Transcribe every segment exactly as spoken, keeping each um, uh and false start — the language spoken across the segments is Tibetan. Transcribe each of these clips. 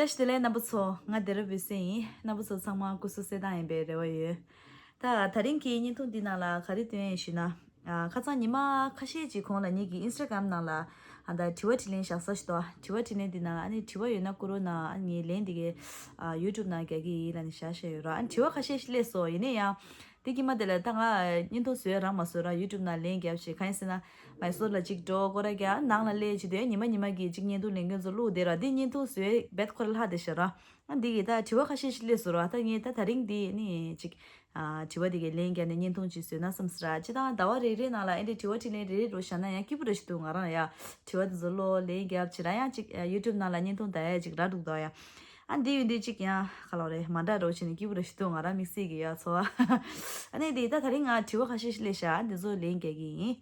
བཀྲ་ཤིས་བདེ་ལེགས་རྣམ་པ་ཚོ། ང་བདེ་རབ་འོད་ཟེར་ཡིན། རྣམ་པ་ཚོ་ཚང་མ་སྐུ་གཟུགས་གསལ་ཐང་ཡིན་པའི་རེ་བ་ཡོད། ད་ད་རིང་གི་བརྙན་ཐུང་འདི་ནང་ལ་ག་རེ་སྟོན་ཡིན་ཞུས་ན། ཨ། ཁ་སང་ཉི་མ་ཁ་ཤས་ཅིག་གོང་ལ་ངེད་ཀྱི་ཨིན་སི་ཊ་གྷ་རམ་ནང་ལ། ཨ། ད་དྲི་བ་དྲིས་ལན་བཞག་ས་ཞིག་འདུག་དྲི་བ་དྲིས་ལན་འདི་ནང་ཨ་ནི་དྲི་བ་ཡོད་ན་བསྐུར་རོགས་གནང་། ཨ་ནི་ངས་ལན་འདི་གའི། ཨ། ཡུ་ཊུབ་ནང་རྒྱག་གི་ཡིན་ལབ་ནས་བཞག་བཞག་ཡོད་ར། ཨ་ནི་དྲི་བ་ཁ་ཤས་ཤིག་སླེབས་སོང་། ཡིན་ན་ཡང་། དེ་གི་མ་དེ་ལ་ད་ང་བརྙན་ཐུང་བཟོས་རང་མ་བཟོས་ར། ཡུ་ཊུབ་ནང་ལན་རྒྱབ་བྱས། གང་ཡིན་ཟེར་ན། མའི་སོར་ལ་ཅིག་འགྲོ། སྐོར་ར་རྒྱག་ནང་ལ་སླེབས་བྱས་དུས་ཉི་མ་ཉི་མ་གི་ཅིག་བརྙན་ཐུང་ལེན་མཁན་ཚོ་བླུགས་བསྡད་ར། འདི་བརྙན་ཐུང་བཟོས་བེད་ཁོ་ར་ལྷག་བསྡད་ཤག་ར། ཨ། འདི་གི་ད་དྲི་བ་ཁ་ཤས་ཤིག་སླེབས་སོང་ར། ད་ངས་ད་ད་རིང་འདི་ནི་ཅིག་ཨ། དྲི་བ་འདི་གའི་ལན་རྒྱབ་ནས་བརྙན་ཐུང་ཅིག་བཟོས་ན་བསམ་སོང་ར། སྤྱིར་བཏང་ཟླ་བ་རེ་རེ་ནང་ལ་ཨེ་འདྲའི་དྲི་བ་དྲིས་ལན་རེ་རེ་འདྲ་བཞག་ན་ཡང་སྐྱིད་པོ་འདྲ་ཞིག་འདུག་ང་རང་ཡ། དྲི་བ་འདི་ཚོ་བློ་ལན་རྒྱབ་བྱས་ར། ཡང་ཅིག་ཡུ་ཊུབ་ནང་ལ་བརྙན་ཐུང་ལྟ་ཡ་ཅིག་རག་འདུག་ད་ཡ། ཨ། འདི་ཡོད་འདི་ཅིག་ཡང་ག་ལབ་རེད། མ་འདྲ་འདྲ་བྱས་ནས་སྐྱིད་པོ་འདྲ་ཞིག་འདུག་ང་རང་དམིགས་བསལ་གྱི་ཡ་ཚོར་བ། ཨ་ནི་འདི་ད་ད་རིང་ང་དྲི་བ་ཁ་ཤས་ཤིག་སླེབས་ཤག་འདི་ཚོ་ལན་རྒྱག་གི་ཡིན།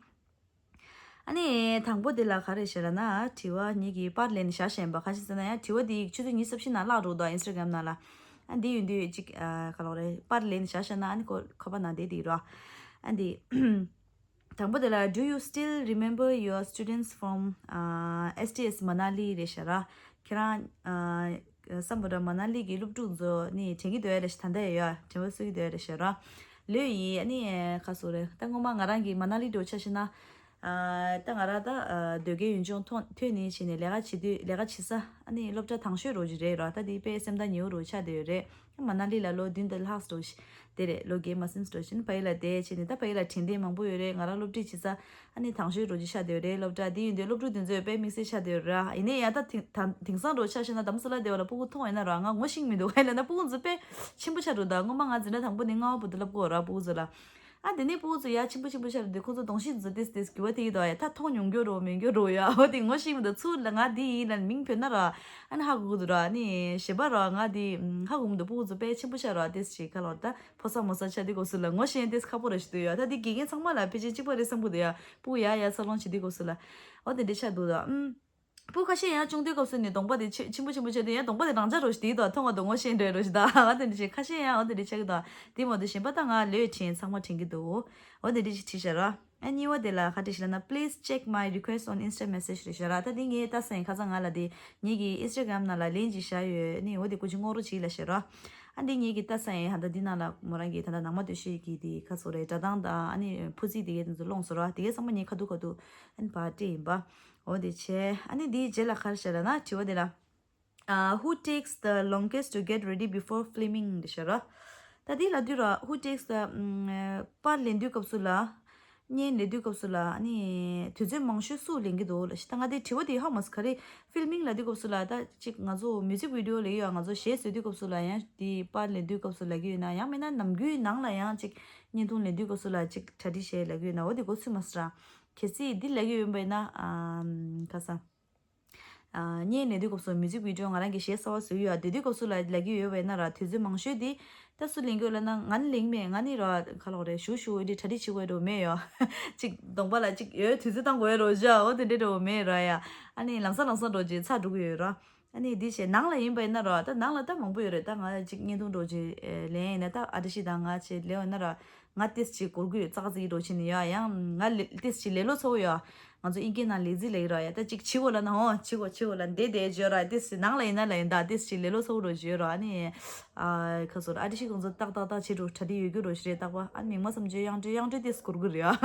ཨ་ནི་དང་པོ་དེ་ལ་ག་རེ་བྱས་ལབ་ན། དྲི་བ་ངེད་ཀྱིས་པར་ལེན་བཞག་བཞག་ཡིན་པ། ག་ཅི་ཟེར་ན་ཡང་དྲི་བ་དེ་ཆུ་ཚོད་ཉི་ཤུ་རྩ་བཞི་ནང་བརླག་འགྲོ་འདུག་ཨིན་སི་ཊ་གྷ་རམ་ནང་ལ། ཨ། འདི་ཡོད་འདི་ཅིག་ཨ། ག་ལབ་རེད། པར་ལེན་བཞག་བཞག་ན་ཨ་ནི་ཁོ་ཁ་པར་ནང་བསྡད་དེ་ར། ཨ་འདི། དང་པོ་དེ་ལ། Do you still remember your students from, uh, S T S Manali? རེད་ཤག་ར། ཁྱེད་རང་། ཨ། བསམ་པ་ར་མ་ན་ལི་གི་སློབ་ཕྲུག་ཚོ་ནི་དྲན་གྱི་འདུག་ཡ་རེད་ཤག་ད་ལྟ་ཡ་ཡ་དྲན་པ་གསོ་གི་འདུག་ཡ་རེད་ཤག་ར། ལོས་ཡིན། ཨ་ནི་ཁ་སོ་རེད། ད་སྔོན་མ་ང་རང་གི་མ་ན་ལི་འགྲོ་ཆ་ཤི་ན། ཨ། ད་ང་རང་ད། ཨ། སྡོད་མཁན་ཡུལ་ལྗོངས་ཐོན་ཐོན་ནས་བྱས་ནས་ལས་ཀ་བྱེད་དུས། ལས་ཀ་བྱེད་ས་ཨ་ནི་སློབ་གྲྭ་དང་ཤོས་རོ་ཅིག་རེད་ར། ད་དེ་དཔེ་སེམས་ཐག་ཉེ་བོ་རོ་ཆགས་བསྡད་ཡོད་རེད། མ་ན་ལི་ལ་ལོ་བདུན་དང་ལྷག་འགྲོ་ཞིག་དེ་རེད། ལོ་བརྒྱད་མ་ཟིན་འགྲོ་ཞིག་ཕ་ཡུལ་ལ་བསྡད་བྱས་ནས། ད་ཕ་ཡུལ་ལ་དྲན་རྟེན་མང་པོ་ཡོད་རེད། ང་རང་སློབ་ཁྲིད་བྱེད་ས་ཨ་ནི་དང་ཤོས་རོ་ཅིག་ཆགས་བསྡད་ཡོད་རེད། སློབ་གྲྭ་དེ་ཡིན་དུས་སློབ་ཕྲུག་དེ་ཚོས་དཔེ་དམིགས་བསལ་ཆགས་བསྡད་ཡོད་རེད། ཡིན་ནའི་ཡ་ད་དེང་ད་དེང་སང་རོ་ཆ་བཞག་ན་དྷ་རམ་ས་ལ་བསྡད་པ་ལ་སྤུ་གུ་མཐོང་ཡོད་ན་ར། ང་ངོ་ཤེས་མི་འདུག་ག་ཡིན་ལབ་ན་སྤུ་གུ་ཚོ་དཔེ་ཆེན་པོ་ཆགས་འགྲོ། ད་སྔོན་མ་ང་འཛིན་གྲྭ་དང་པོ་ནས་ལྔ་པ་བར་དུ་བསླབ་དགོས་ར་སྤུ་གུ་ཚོ་ལ། ཨ། དེ་ནས་སྤུ་གུ་ཚོ་ཡ་ཆེན་པོ་ཆེན་པོ་ཆགས་འགྲོ་དུས་ཁོ་ཚོ་གདོང་ཤེས་ཚོ་ཏིས་ཏིས་འགྱུར་བ་དེ་ཡིན་དོ། ཡ་ད་མཐོང་མྱོང་རྒྱུ་རོ་མི་འགྱུར་རོ་ཡ། འོ་དེ་ངོ་ཤེས་མི་འདུག་ཚུར་ལ་ང་འདི་ཡིན་ལབ་མིང་བོས་ན་ར། ཨ་ནི་ཧ་གོ་གི་འདུག་ར། ཨ་ནི་གཞན་པ་ར་ང་འདི་ཧ་གོ་མི་འདུག་སྤུ་གུ་ཚོ་དཔེ་ཆེན་པོ་ཆགས་ར། ཏིས་ཅིག་ག་ལབ་ད། ཕོ་གསར་མོ་གསར་ཆགས་དུས་སྐབས་སུ་ལ་ངོ་ཤེས་ཏིས་ཁག་པོ་ར་ཞིག་འདུག་ཡ། ད་འདི་དགེ་རྒན་ཚང་མ་ལ་ཕལ་ཆེར་གཅིག་པ་རེད་བསམ་གི་འདུག་ཡ། སྤུ་གུ་ཡ་ཡ་འཚར་ལོངས་བྱེད་དུས་སྐབས་སུ་ལ། འོ་དེ་འདྲ་ཆགས་འདུག་ད། ཨུམ། སྤུ་གུ་ཁ་ཤས་ཡང་ཆུང་དུས་སྐབས་སུ་ནས་གདོང་པ་དེ་ཆེ་ཆེན་པོ་ཆེན་པོ་ཆགས་དུས་ཡང་གདོང་པ་དེ་རང་འཇགས་རོ་ཞིག་དེའི་ཐོག་མཐོང་བ་དང་ངོ་ཤེས་འདྲ་རོ་ཞིག་ད། འོ་དེ་འདྲ་ཞིག་ཁ་ཤས་ཡང་འོ་དེ་འདྲ་ཆགས་ཀྱི་འདུག་དེ་མ་གཏོགས་གཞན་པ་ད་ང་ལོས་དྲན་ཚང་མ་དྲན་གྱི་འདུག་འོ་དེ་འདྲ་ཞིག་བྲིས་ཤག་ར། ཨ། གཉིས་པ་དེ་ལ་ག་རེ་བྲིས་ཤག་ལབ་ན། Please check my request on Insta message རེད་ཤག་ར། ད་དེ་ངས་ལྟ་ས་ཡིན། ཁ་སང་ང་ལ་དེ་ངེད་ཀྱི་ཨིན་སི་ཊ་གྷ་རམ་ནང་ལ་ལན་ཅིག་བཞག་ཡོད། ཨ་ནི་འོ་དེ་སྐུ་མཁྱེན་གནང་རོགས་བྱེད་ལབ་ཤག་ར། ཨ། འདི་ངེད་ཀྱི་ལྟ་ས་ཡིན། ད་ལྟ་འདི་ནང་ལ་མོ་རང་གི་ད་ལྟ་ནང་མ་སྡོད་ཤེས་ཀྱི་དེ་ཁ་སོ་རེད། སྒྲ་གདངས་དང་ཨ་ནི་ཕུ་ཚིགས་དེ་གའི་དེ་ཚོ་ལོངས་སོ་ར། དེ་གའི་ཚང་མ་ངས་ཁ་ཐུག་ཁ་ཐུག་ཨ་ནི་ཕར་སྤྲད་ཡིན་པ། འོ་དེ་བྱས། ཨ་ནི་དེའི་རྗེས་ལ་ག་རེ་བྱས་ལབ་ན། དྲི་བ་དེ་ལ། ཨ། Who takes the longest to get ready before filming རེད་ཤག་ར། ད་དེ་ལབ་དུས་ར། Who takes the ཨམ། པར་ལེན་དུས་སྐབས་སུ་ལ། བརྙན་ལེན་དུས་སྐབས་སུ་ལ་ཨ་ནི་དུས་ཚོད་མང་ཤོས་སུ་ལེན་གྱི་འདུག་ལབ་ཤག་ད་ང་དེ་དྲི་བ་དེ་ཧ་མ་སོང་། ག་རེ། ཕིལ་མིང་ལབ་དུས་སྐབས་སུ་ལ་ད་ཅིག་ང་ཚོ་མིའུ་ཛིག་བི་ཌི་ཡོ་ལབ་ཀྱི་ཡོད། ང་ཚོ་གཞས་བཟོ་དུས་སྐབས་སུ་ལ་ཡང་དེ་པར་ལེན་དུས་སྐབས་སུ་ལབ་ཀྱི་ཡོད་ན། ཡང་མིན་ན་ནམ་རྒྱུན་ནང་ལ་ཡང་ཅིག་བརྙན་ཐུང་ལེན་དུས་སྐབས་སུ་ལ་ཅིག་གྲ་སྒྲིག་བྱས་ལབ་ཀྱི་ཡོད་ན། འོ་དེ་གོ་ཚུད་མ་སོང་ར། གལ་སྲིད་འདི་ལབ་ཀྱི་ཡོད་པ་ཡིན་ན། ཨམ། ཁ་སང་། ཨ། བརྙན་ལེན་དུས་སྐབས་སུ་མིའུ་ཛིག་བི་ཌི་ཡོ་ང་རང་གི་གཞས་གསར་པ་བཟོས་ཡོད། དེ་དུས་སྐབས་སུ་ལ་ལབ་ཀྱི་ཡོད་པ་ཡིན་ན་ར། དུས་ཚོད་མང་ཤོས་དེ་ད་སུ་ལེན་གྱི་ཡོད་ལབ་ན། ང་ནི་ལེན་མེད། ང་ནི་ར་ག་ལབ་རེད། ཞུ་ཞུ་འདི་གྲ་སྒྲིག་བྱེད་དགོས་འགྲོ་མེད་ཡོ། ཅིག་གདོང་པ་ལ་ཅིག་ཡོད། དུས་ཚོད་བཏང་དགོས་རོ་བཞག་འོ་དེ་འདྲ་འགྲོ་མེད་ར་ཡ། ཨ་ནི་ལམ་སང་ལམ་སང་འགྲོ་རྗེས་ཚར་འགྲོ་གི་ཡོད་ར། ཨ་ནི་འདི་བྱས་ནང་ལ་ཡིན་པ་ཡིན་ན་ར། ད་ནང་ལ་ད་མང་པོ་ཡོད་རེད། ད་ང་ཅིག་བརྙན་ཐུང་འགྲོ་རྗེས་ལེན་ཡིན་ན། ད་ཨ་ཏི་ཤི་དང་ང་བྱས་ལེན་ཡིན་ན་ར། ང་ཏིས་ཅིག་གོར་གུ་ཡོད། ཙག་ཙིག་འགྲོ་ཕྱིན་ནས་ཡ། ཡང་ང་ལེ་ཏིས་ཅིག་ལེ་ལོ་ཚ་བོ་ཡ། ང་ཚོ་ཨིན་སྐད་ནང་ལེ་ཛི་ལབ་ཀྱི་ར་ཡ། ད་ཅིག་བྱེད་དགོས་ལབ་ན། འོ་བྱེད་དགོས་བྱེད་དགོས་ལབ་བསྡད་བསྡད་བརྗོད་ར། ཏིས་ནང་ལ་ཡིན་ན་ལ་ཡིན་ད་ཏིས་ཅིག་ལེ་ལོ་ཚ་བོ་འགྲོ་བརྗོད་ར། ཨ་ནི་ཨ་ཁ་སོ་ར། ཨ་ཏི་ཤི་ཁོང་ཚོ་ཏག་ཏག་ཏག་བྱེད་འགྲོ། གྲ་སྒྲིག་ཡོད་རྒྱུ་རོ་ཞིག་རེད། རྟག་པ་ཨ་ནི་མིག་དམར་བསམ་བརྗོད་གཡང་འགྲོས་གཡང་འགྲོས་ཏིས་གོར་གུ་རེད་ཡ།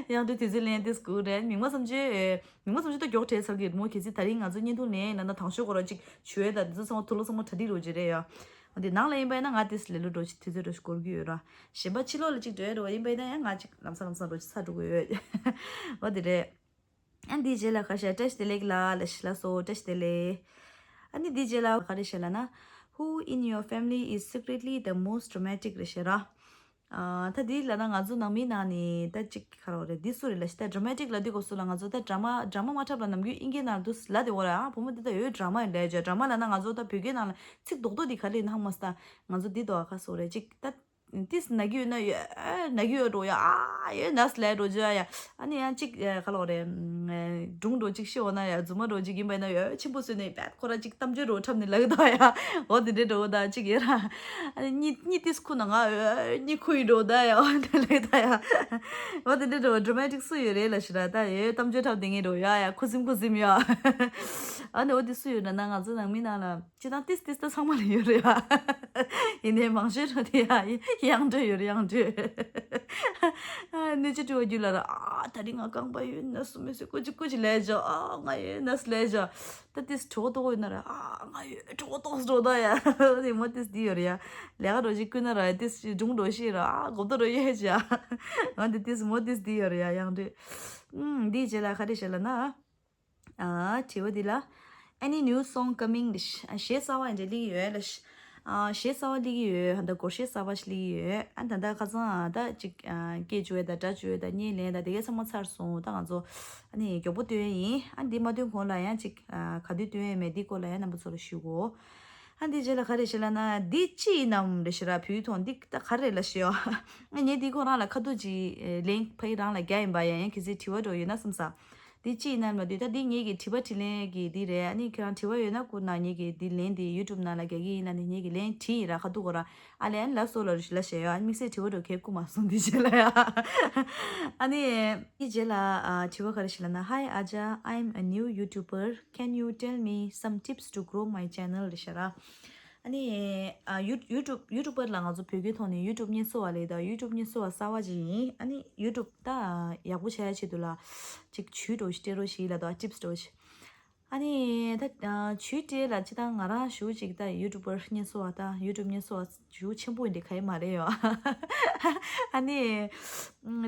གཡང་འགྲོས་དུས་ཚོད་ལེན་ཏིས་གོར་གུ་རེད། མིག་དམར་བསམ་བརྗོད། མིག་དམར་བསམ་བརྗོད་ད་མགྱོགས་དྲན་ཚར་གི་རེད་མོ། གལ་སྲིད་ད་རིང་ང་ཚོ་བརྙན་ཐུང་ལེན་ཡིན་ལབ་ན་དང་ཤོས་ཁོ་ར་ཅིག་བྱོས་དང་དེ་ཚོ་ཚང་མ་དུག་ལོག་ཚང་མ་གྲ་སྒྲིག་རོ་ཅིག་རེད་ཡ། འོ་དེ་ནང་ལ་ཡིན་པ་ཡིན་ན་ང་ཏིས་ལེ་ལོ་འགྲོ་ཅིག་དུས་ཚོད་འགྲོ་ཞིག་འགོར་གྱི་ཡོད་ར། གཞན་པ་ཕྱི་ལོགས་ལ་ཅིག་འགྲོ་ཡ་རོ་ཡིན་པ་ཡིན་ན་ཡང་ང་ཅིག་ལམ་སང་ལམ་སང་འགྲོ་ཅིག་ཚར་འགྲོ་གི་ཡོད། འོ་དེ་རེད། ཨ་འདིའི་རྗེས་ལ་ཁ་ཤས་བཀྲ་ཤིས་བདེ་ལེགས་ལ་ལ་ཤི་ལ་སོ་བཀྲ་ཤིས་བདེ་ལེགས། ཨ་ནི་འདིའི་རྗེས་ལ་ག་རེ་བཤད་ལབ་ན། Who in your family is secretly the most dramatic རེད་ཤག་ར། ཨ། ད་འདི་ལབ་ན་ང་ཚོ་ནང་མིའི་ནང་ནས་ད་ཅིག་ག་རེ་རེད། འདི་སུ་རེད་ལབ་ཤི། ད་ཌ་ར་མ་ཊིག་ལབ་དུས་སྐབས་སུ་ལ་ང་ཚོ་ད་ཌ་ར་མ་ཌ་ར་མ་མ་འཁྲབ་ལ་ནམ་རྒྱུན་ཨིན་སྐད་ནང་དུ་ལབ་བསྡད་ཡོད་རེད། ཨ་བུ་མོ་འདི་ད་ཡོད་ཌ་ར་མ་ཡིན་ལབ་ཡོད། ཌ་ར་མ་ལབ་ན་ང་ཚོ་ད་བོད་སྐད་ནང་ལ་ཚིག་རྡོག་རྡོག་འདི་ག་རེ་ཡིན་ཧ་མ་སོང་། ད་ང་ཚོ་འདི་དོ་ཨ་ཁ་སོ་རེད་ཅིག་ད། ཏིས་ན་གི་ཡོད་ན་ཡོད་ན་གི་ཡོད་འགྲོ་ཡ། ཨ་ཡོད་ན་སླེ་འགྲོ་རྒྱུ་ཡ། ཨ་ནི་ཡང་གཅིག་ག་ལོག་རེད། སྒྲུང་འགྲོ་གཅིག་ཤི་འོ་ན་ཡ་རྫུན་མ་འགྲོ་གཅིག་ཡིན་པ་ཡིན་ན་ཡོད་ཆེན་པོ་བཟོས་ནས་བད་ཁོ་ར་གཅིག་གཏམ་བརྗོད་འགྲོ་འཁྲབ་ནས་ལབ་ད་ཡ། འོ་དེ་འདྲས་འགྲོ་ད་གཅིག་ཡོད་ར། ཨ་ནི་གཉིད་གཉིད་ཏིས་ཁུ་ན་ང་ཡོད་གཉིད་ཁུ་ཡི་འགྲོ་ད་ཡ། འོ་དེ་ལབ་ད་ཡ། འོ་དེ་འདྲས་འགྲོ་ཌ་ར་མ་ཊིག་སུ་ཡོད་རེད་ལ་ཤི་ར། ད་ཡོད་གཏམ་བརྗོད་འཁྲབ་བསྡད་ངེས་འགྲོ་ཡ་ཡ། ཁུ་སིམ་ཁུ་སིམ་ཡ། ཨ་ནི་འོ་དེ་སུ་ཡོད་ར་ན་ང་ཚོ་ནང་མི་ནང་ལ། སྤྱིར་བཏང་ཏིས་ཏིས་ད་ཚང་མ་ལ་ཡོད་རེད་ཡ། ཡིན་ནའི་མང་ཤོས་རོ་དེ་ཡ་ཡང་འགྲོ་ཡོད་རེད་ཡང་འགྲོ། ཨ་གནོད་འཚེ་བྲི་བ་རྒྱུད་ལ་ར། ཨ་ད་རིང་ང་རྐང་པ་ཡོད་ན་སུ་མི་སུ་ཀུ་ཅི་ཀུ་ཅི་ལས་བྱ། ཨ་ང་ཡོད་ན་སུ་ལས་བྱ། ད་ཏིས་གྲོགས་ཏོག་ཡོད་ན་ར། ཨ་ང་ཡོད་གྲོགས་ཏོག་འགྲོ་ད་ཡ། དེ་མོ་ཏིས་འདི་ཡོད་རེད་ཡ། ལས་ཀ་འགྲོ་ཞིག་ཀུན་ན་ར་ཏིས་སྒྲུང་འགྲོ་ཤེས་ར། ཨ་གོ་ད་རོ་ཡོད་བྱ། ང་འདི་ཏིས་མོ་ཏིས་འདི་ཡོད་རེད་ཡ་ཡང་འགྲོ། ཨུམ་འདིའི་རྗེས་ལ་ག་རེ་བྱེད་ལ་ན། ཨ་དྲི་བ་འདི་ལ། Any new song coming? གཞས་གསར་བ་འདྲ་སླེབས་ཀྱི་ཡོད་ལ། ཨ་གཞས་གསར་བ་སླེབས་ཀྱི་ཡོད། ཧ་ད་སྒོར་གཞས་གསར་བ་ཞིག་སླེབས་ཀྱི་ཡོད། ཨ་ད་ལྟ་ཁ་སང་ཨ་ད་ཅིག་ཨ་སྐད་བཅུག་ཡས་དང་སྒྲ་བཅུག་ཡས་དང་བརྙན་ལེན་དང་དེ་གས་ཚང་མ་ཚར་སོང་། ད་ང་ཚོ་ཨ་ནི་མགྱོགས་པོ་སྟོན་ཡས་ཡིན། ཨ་འདི་མ་སྟོན་གོང་ལ་ཡང་ཅིག་ཨ་ག་དུས་སྟོན་ཡས་མེད་འདི་སྐོར་ལ་ཡང་རྣམ་པ་ཚོ་ལ་ཞུ་གོ། ཨ་འདི་རྗེས་ལ་ག་རེ་བྱེད་ལ་ན། འདི་ཅི་ཡིན་ནམ་རེ་ཞེ་ར་བོད་ཡིག་ཐོག་འདི་ད་ག་རེ་ལ་ཞེ་ཡོ། ཨ་ངས་འདི་ཁོ་རང་ལ་ཁ་ཐུག་ཅིག་ལན་ཕ་ཡི་རང་ལ་རྒྱག་ཡིན་པ་ཡང་ཡང་གལ་སྲིད་དྲི་བ་འགྲོ་ཡོད་ན་བསམ་ས། འདི་ཅི་ཡིན་ནམ་ལ་དུས་ད་འདི་ངེད་ཀྱི་དྲི་བ་དྲིས་ལན་གྱི་འདི་རེད། ཨ་ནི་ཁྱེད་རང་དྲི་བ་ཡོད་ན་བསྐུར་ན་ངེད་ཀྱི་འདི་ལན་འདི་ཡུ་ཊུབ་ནང་ལ་རྒྱག་གི་ཡིན་ལ་ནི་ངེད་ཀྱི་ལན་བྲིས་ཡིན་ར་ཁ་ཐུག་གོ་ར། ཨ་ལན་ལབ་སོ་ལ་ལ་ཞེ་ཡོ། ཨ་ནི་དམིགས་བསལ་དྲི་བ་འགྲོ་ཁྱེད་བསྐུར་མ་སོང་འདི་རྗེས་ལ་ཡ། ཨ་ནི་འདི་རྗེས་ལ་ཨ་དྲི་བ་ག་རེ་ཞིག་ལ་ན། Hi Aja, I'm a new YouTuber. Can you tell me some tips to grow my channel? རེ་ཞེ་ར། ཨ་ནི་ཨ་ཡུ་ཡུ་ཊུབ་ཡུ་ཊུབ་པར་ལ་ང་ཚོ་བོད་སྐད་ཐོག་ནས་ཡུ་ཊུབ་བརྙན་བཟོ་བ་ལས་ད་ཡུ་ཊུབ་བརྙན་བཟོ་བ་གསར་བ་ཅིག་ཡིན། ཨ་ནི་ཡུ་ཊུབ་ད་ཡག་པོ་བྱ་ཡ་ཆེད་དུ་ལ་ཅིག་ཇུས་འགྲོ་ཞིག་སྤྲད་རོགས་ཞིག་ལ་ད་ཊིབ་སི་འགྲོ་ཞིག་ཨ་ནི་ད་ཇུས་སྤྲད་ལ་ཅི་ད་ང་རང་ཞུ་ཅིག་ད་ཡུ་ཊུབ་པར་བརྙན་བཟོ་བ་ད་ཡུ་ཊུབ་བརྙན་བཟོ་བ་ཇུས་ཆེན་པོ་འདི་ག་ཡི་མ་རེད་ཡོ། ཨ་ནི་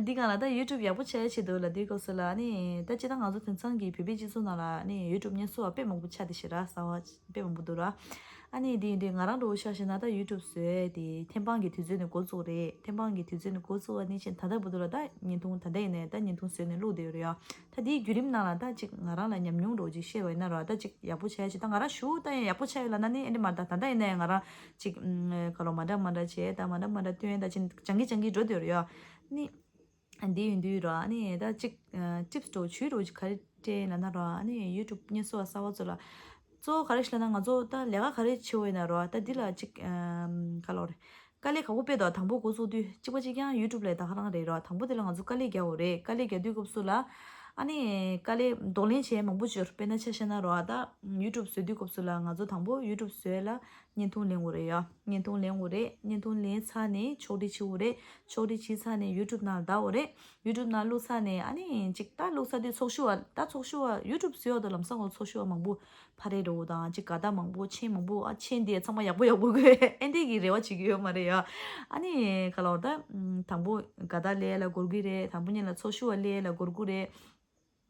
འདི་གང་ལ་ད་ཡུ་ཊུབ་ཡག་པོ་བྱ་ཡ་ཆེད་དུ་ལ་དུས་སྐབས་སུ་ལ་ཨ་ནི་ད་ཅི་ད་ང་ཚོ་དེང་སང་གི་བོད་པའི་སྤྱི་ཚོགས་ནང་ལ་ཨ་ནི་ཡུ་ཊུབ་བརྙན་བཟོ་བ་དཔེ་མང་པོ་ཆགས་དེ་ཞེ་ར་གསར་བ་དཔེ་མང་པོ་འདུག་ར། ཨ་ནི་དེ་ཡིན་དུས་ང་རང་འདྲ་བོ་ཆ་བཞག་ན་ད་ཡུ་ཊུབ་བཟོས་དེ་ཐེམ་སྤང་གི་དུས་ཚོད་ནས་འགོ་བཙུགས་རེད། ཐེམ་སྤང་གི་དུས་ཚོད་ནས་འགོ་བཙུགས་པ་ནི་ཕྱིན་ད་ལྟ་བར་དུ་ལ་ད་བརྙན་ཐུང་ད་ལྟ་ཡིན་ནའི་ད་བརྙན་ཐུང་བཟོས་ནས་བླུགས་བསྡད་ཡོད་རེད་ཡ། ད་དེའི་བརྒྱུད་རིམ་ནང་ལ་ད་ཅིག་ང་རང་ལ་ཉམས་མྱོང་འདྲ་བོ་ཅིག་བཤད་པ་ཡིན་ན་ར་ད་ཅིག་ཡག་པོ་བྱས་ཅིག་ད་ང་རང་ཞུ་ད་ཡང་ཡག་པོ་ཆགས་ཡོད་ལ་ན་ནི་ཨེ་འདྲ་མ་ད་ད་ལྟ་ཡིན་ནའི་ང་རང་ཅིག་ག་ལོ་མ་འདྲ་མ་འདྲ་བྱས་ད་མ་འདྲ་མ་འདྲ་སྟོན་ད་ཅིག་སྦྱང་གི་སྦྱང་གི་འགྲོ་བསྡད་ཡོད་རེད་ཡ། ནི། འདི་ཡིན་དུས་ར་ཨ་ནི་ད་ཅིག་ཊིབ་སི་འདྲ་བོ་ཇུས་འདྲ་བོ་ཅིག་ག་རེ་སྤྲད་ལབ་ན་ར་ཨ་ནི་ཡུ་ཊུབ་བརྙན་བཟོ་བ་གསར་བ་ཚོ་ལ་གཙོ་བོ་ག་རེ་ཞིག་ལབ་ན་ང་ཚོ་ད་ལས་ཀ་ག་རེ་བྱེད་འོས་ན་ར་ད་འདི་ལ་ཅིག་ག་ལབ་རེད། དཀའ་ལས་ཁག་པོ་དཔེ་དང་དང་པོ་འགོ་ཚུགས་དུས་གཅིག་པ་གཅིག་རྐྱང་ཡུ་ཊུབ་ལས་ད་ག་རང་རེད་ར། དང་པོ་དེ་ལ་ང་ཚོ་དཀའ་ལས་རྒྱག་འོས་རེད། དཀའ་ལས་རྒྱག་དུས་སྐབས་སུ་ལ་ཨ་ནི་དཀའ་ལས་གདོང་ལེན་བྱས་མང་པོ་འབྱོར། དཔེར་ན་ཆ་བཞག་ན་ར་ད་ཡུ་ཊུབ་བཟོ་དུས་སྐབས་སུ་ལ་ང་ཚོ་དང་པོ་ཡུ་ཊུབ་བཟོས་ལ། བརྙན་ཐུང་ལེན་དགོས་རེད་ཡ། བརྙན་ཐུང་ལེན་དགོས་རེད། བརྙན་ཐུང་ལེན་ཚར་ནས་ཕྱོགས་སྒྲིག་བྱེད་དགོས་རེད། ཕྱོགས་སྒྲིག་བྱས་ཚར་ནས་ཡུ་ཊུབ་ནང་ལ་བདའ་དགོས་རེད། ཡུ་ཊུབ་ནང་བླུགས་ཚར་ནས་ཨ་ནི་ཅིག་ད་བླུགས་ཚར་དུས་ཚོགས་ཞུགས་པ་ད་ཚོགས་ཞུགས་པ་ཡུ་ཊུབ་བཟོས་པ་དང་ལམ་སང་ངོ་ཚོགས་ཞུགས་པ་མང་པོ་ཕ་རེད་འགྲོ་དང་ཅིག་དགའ་རྟགས་མང་པོ་མཆན་མང་པོ་ཨ་མཆན་དེ་ཚང་མ་ཡག་པོ་ཡག་པོ་དགོས་ཨེ་འདྲས་ཀྱི་རེ་བ་བྱེད་ཀྱི་ཡོད་མ་རེད་ཡ། ཨ་ནི་ག་ལབ་ད་དང་པོ་དགའ་རྟགས་ལེན་ལ་འགོར་གི་རེད། དང་པོ་ཉིད་ལ་ཚོགས་ཞུགས་པ་ལེན་ལ་འགོར་གི་རེད།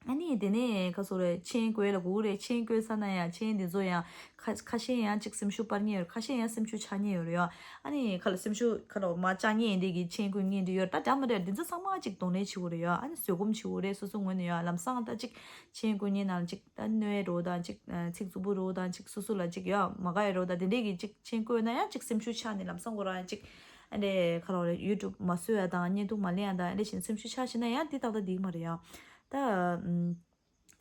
ཨ་ནི་དེ་ནས་ཁ་སོ་རེ་མཆན་བཀོད་ལ་སྒུག་རེད། མཆན་བཀོད་ས་ན་ཡང་མཆན་འདི་ཚོ་ཡང་ཁ་ཁ་ཤས་ཡང་ཅིག་སེམས་ཤུགས་སྤར་ཉེ་ཡོད། ཁ་ཤས་ཡང་སེམས་ཤུགས་ཆག་ཉེ་ཡོད་རེད་ཡ། ཨ་ནི་ཁ་ལ་སེམས་ཤུགས་ཁ་ལོ་མ་ཆག་ཉེ་འདི་གི་མཆན་བཀོད་ཉེ་འདི་ཡོད་ད་འདྲ་མ་རེད། འདི་ཚོ་ཚང་མ་ཅིག་གདོང་ལེན་བྱེད་དགོས་རེད་ཡ། ཨ་ནི་བཟོད་སྒོམ་བྱེད་དགོས་རེད། སོ་སོ་ངོས་ནས་ཡ་ལམ་སང་ད་ཅིག་མཆན་བཀོད་ཉེ་ནང་ཅིག་ད་གནོད་འགྲོ་དང་ཅིག་ཚིག་རྩུབ་པོ་རོ་དང་ཅིག་སོ་སོ་ལ་ཅིག་ཡ་མ་དགའ་ཡ་རོ་དང་དེ་འདྲས་གི་ཅིག་མཆན་བཀོད་ན་ཡང་ཅིག་སེམས་ཤུགས་ཆག་ནས་ལམ་སང་ཁོ་རང་ཅིག་ཨ་འདྲས་ཁ་ལོ་རེ་ཡུ་ཊུབ་མ་བཟོ་ཡ་དང་བརྙན་ཐུང་མ་ལེན་ཡ་དང་ཨ་འདྲས་བྱས་ནས་སེམས་ཤུགས་ཆག་ཤེ་ན་ཡང་འདི་ཏག་ཏག་འགྲིག་མ་རེད་ཡ། ད་ཨམ།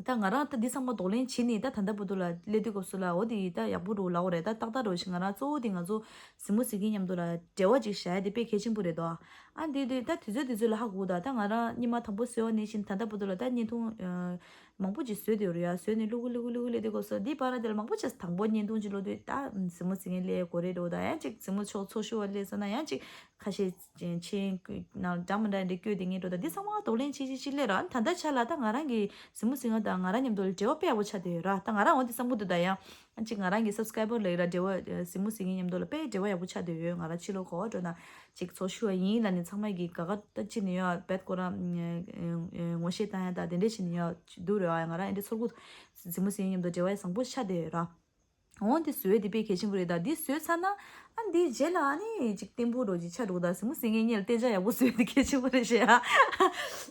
ད་ང་རང་ད་འདི་ཚང་མ་གདོང་ལེན་བྱེད་ནི་ད་ད་ལྟ་བར་དུ་ལ་སླེབས་དུས་སྐབས་སུ་ལ་འོ་དེ་ད་ཡག་པོ་འགྲོ་ལབ་དགོས་རེད། ད་ཏག་ཏག་འགྲོ་ཞིག་ང་རང་གཙོ་བོ་དེ་ང་ཚོ་གཟིགས་མོ་གཟིགས་མཁན་མཉམ་དུ་ལ་འབྲེལ་བ་ཅིག་བཞག་ཡ་དེ་དཔེ་གལ་ཆེན་པོ་རེད་དོ། ཨ་འདི་འདི་ད་དུས་ཚོད་དུས་ཚོད་ལ་ཧ་གོ་ད་ད་ང་རང་སྙིང་མ་དང་པོ་བཟོས་པ་ནས་བཞིན་ད་ལྟ་བར་དུ་ལ་ད་བརྙན་ཐུང་མང་པོ་ཅིག་བཟོས་བསྡད་ཡོད་རེད་ཡ། བཟོས་ནས་བླུག་གི་བླུག་གི་བླུག་གི་སླེབས་དུས་སྐབས་སུ་འདི་བར་དེ་ལ་མང་པོ་ཅིག་དང་པོ་བརྙན་ཐུང་ཅིག་བླུག་དུས་ད་གཟིགས་མོ་གཟིགས་མཁན་སླེབས་དགོས་རེད་འགྲོ་ད་ཡང་ཅིག་གཟིགས་མོ་ཚོགས་ཚོགས་ཞུགས་པ་སླེབས་སོང་ན་ཡང་ཅིག་ཁ་ཤས་ཅན་ཆེན་ནང་འདྲ་མི་འདྲ་འདྲ་བསྐྱོད་དེ་ངས་འགྲོ་ད་འདི་ཚང་མ་གདོང་ལེན་བྱེད་བྱེད་བྱེད་ལས་ར་ད་ལྟ་ཆ་ལ་ད་ང་རང་གི་གཟིགས་མོ་གཟིགས་མཁན་དང་ང་རང་མཉམ་དུ་ལ་འབྲེལ་བ་དཔེ་ཡག་པོ་ཆགས་བསྡད་ཡོད་ར། ད་ང་རང་འོ་འདི་བསམ་གི་འདུག་ད་ཡང་ཅིག་ང་རང་གི་སབ་སི་ཀ་རའི་བར་ལ་ཡོད་ར་འབྲེལ་བ་གཟིགས་མོ་གཟིགས་མཁན་མཉམ་དུ་ལ་དཔེ་འབྲེལ་བ་ཡག་པོ་ཆགས་བསྡད་ཡོད། ང་རང་ཕྱི་ལོགས་གོ་བ་འགྲོ་ན་ཅིག་ཚོགས་ཞུགས་པ་ཡིན་ལབ་ནས་ཚང་མ་གི་དགའ་དགའ་ད་ཅི་ནས་ཡོད་བད་ཁོ་རང་ངོ་ཤེས་བཏང་ཡ་ད་དེ་འདྲས་བྱས་ནས་ཡོད་འདུག་རེད་བ། ང་རང་འདི་ཚོར་གུ་གཟིགས་མོ་གཟིགས་མཁན་མཉམ་དུ་འབྲེལ་བ་ཡག་བཟང་པོ་ཆགས་བསྡད་ཡོད་ར། འོ་འདི་བཟོས་འདི་དཔེ་གལ་ཆེན་པོ་རེད། ད་འདི་བཟོས་ཚར་ན་ ཨ་འདིའི་རྗེས་ལ་ཨ་ནི་ཅིག་བརྟན་པོ་རོ་ཅིག་ཆགས་འགྲོ་གི་ད། གཟིགས་མོ་གཟིགས་མཁན་གཉིས་ལ་སྟན་ཆ་ཡག་པོ་བཟོས་ཏེ་གལ་ཆེན་པོ་རེད་ཤག་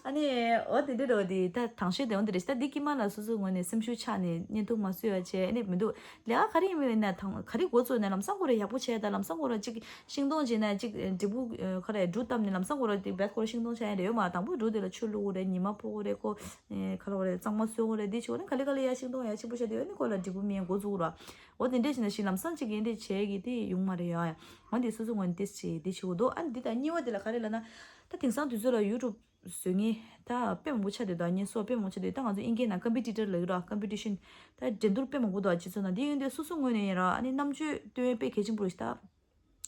ཨ་ནི་འོ་དེ་འདྲ་རོ་དེ་ད་དང་ཤོས་དེ་འོ་དེ་རེད་ཤག་ད་འདི་དཀྱིལ་མ་ལ་སོ་སོའི་ངོས་ནས་སེམས་ཤུགས་ཆག་ནས་བརྙན་ཐུང་མ་བཟོས་པ་བྱས་ཨ་ནི་མི་འདུག་ལས་ཀ་ག་རེ་ཡིན་མིན་ན་དང་ག་རེ་འགོ་བཙུགས་ནས་ལམ་སང་ཁོ་ར་ཡག་པོ་བྱས་ད་ལམ་སང་ཁོ་ར་ཅིག་ཤིང་སྡོང་བྱས་ན་ཅིག་འབྲས་བུ་ག་རེ་འབྲུ་བཏབ་ནས་ལམ་སང་ཁོ་ར་དེ་བས་ཁོ་ར་ཤིང་སྡོང་ཆགས་ཡ་རེད་ཡོད་མ། དང་པོ་འབྲུ་དེ་ལ་ཆུ་བླུགས་དགོས་རེད། ཉི་མ་ཕོག་དགོས་རེད། ཁོ་ག་རེ་བ་རེད་གཙང་མ་བཟོ་དགོས་རེད། འདི་བྱས་ནས་ག་ལེ་ག་ལེ་ཡ་ཤིང་སྡོང་ཡ་ཆེན་པོ་ཤ་དེ་ཨ་ནི་ཁོ་ལ་འབྲས་བུ་སྨིན་འགོ་བཙུགས་ར། འོ་དེ་འདྲས་བྱས་ན་ཤིང་ལམ་སང་ཅིག་གི་འདྲས་བྱས་གི་དེ་ཡོང་མ་རེད་ཡ། འོ་དེ་སོ་སོ་ངོས་ནས་ཏེས་བྱས་དེ་བྱེད་དགོས་འདུག་ཨ་ནི་འདི་དང་གཉིས་པ་དེ་ལ་ག་རེ་ལབ་ན། ད་དེང་སང་དུས་ཚོད་ལ་ཡུ་ཊུབ་བཟོ་མཁན་ད་དཔེ་མང་པོ་ཆགས་འདུག་ད་བརྙན་སོགས་དཔེ་མང་པོ་ཆགས་འདུག་ད་ང་ཚོ་ཨིན་སྐད་ནང་ཀམ་པི་ཊི་ཊར་ལབ་ཀྱི་རེད། ཀམ་པི་ཊི་ཤན་ད་འགྲན་བསྡུར་དཔེ་མང་པོ་འདུག་སྤྱི་ཚོགས་ནང་དེ་ཡིན་དུས་སོ་སོ་ངོས་ནས་ཡིན་ར་ཨ་ནི་རྣམ་དཔྱོད་སྟོན་ཡས་དཔེ་གལ་ཆེན་པོ་རེད་ཤག་ད་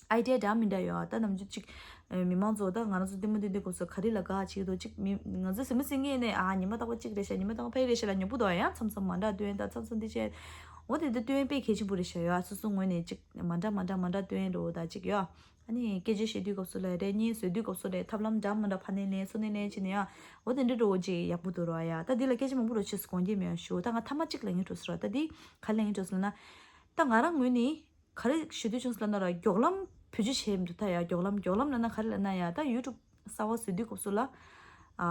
ཨའི་ཌི་ཡ་འདྲ་མི་འདྲ་ཡོད་ཨ། ད་ནམ་རྒྱུན་ཅིག་ཨ་མི་མང་ཚོ་ད་ང་རང་ཚོ་ལྟད་མོ་སྟོན་དུས་སྐབས་སུ་ག་རེ་ལ་དགའ་བྱེད་དོ་ཅིག་མི་ང་ཚོ་གཟིགས་མོ་གཟིགས་མཁན་ནས་ཨ་ཉི་མ་རྟག་པ་གཅིག་རེད་ཤག་ཉི་མ་རྟག་པ་ཕ་གི་རེད་ཤག་ལབ་ཉོབ་པོ་འདུག་ཡང་མཚམས་མཚམས་མ་འདྲ་སྟོན་ད་མཚམས་མཚམས་འདི་བྱས། འོ་དེ་འདྲ་སྟོན་ཡས་དཔེ་གལ་ཆེན་པོ་རེད་ཤག་ཡོད་ཨ། སོ་སོ་ངོས་ནས་ཅིག་མ་འདྲ་མ་འདྲ་མ་འདྲ་སྟོན་ཡས་འགྲོ་ད་ཅིག་ཡོད་ཨ། ཨ་ནི་སྐད་ཆ་བཤད་དུས་སྐབས་སུ་ལ་རེད། བརྙན་བཟོ་དུས་སྐབས་སུ་རེད། ཐབས་ལམ་འདྲ་མི་འདྲ་ཕར་ནས་ལེན་ཚུར་ནས་ལེན་བྱས་ནས་ཡང་འོ་དེ་འདྲ་འགྲོ་ཅིག་ཡག་པོ་འདུག་ར་ཡ། ད་འདི་ལ་སྐད་ཆ་མང་པོ་རོ་ཆེ་སུ་གོང་རྒྱས་མེད་ཞུ། ད་ང་ཐ་མ་གཅིག་ལབ་ངེས་འགྲོ་སོང་ར། ད་འདི་ག་ལབ་ངེས་འགྲོ་སོང་ལབ་ན། ད་ང་རང་ངོས་ནས་ག་རེ་ཞུ་འདོད་བྱུང་སོང་ལབ་ན་ར་མགྱོགས་ལམ་བེད་སྤྱོད་བྱས་མི་འདུག་ད་ཡ་མགྱོགས་ལམ་མགྱོགས་ལམ་ལབ་ན་ག་རེ་ལབ་ན་ཡ་ད་ཡུ་ཊུབ་གསར་པ་བཟོ་དུས་སྐབས་སུ་ལ། ཨ་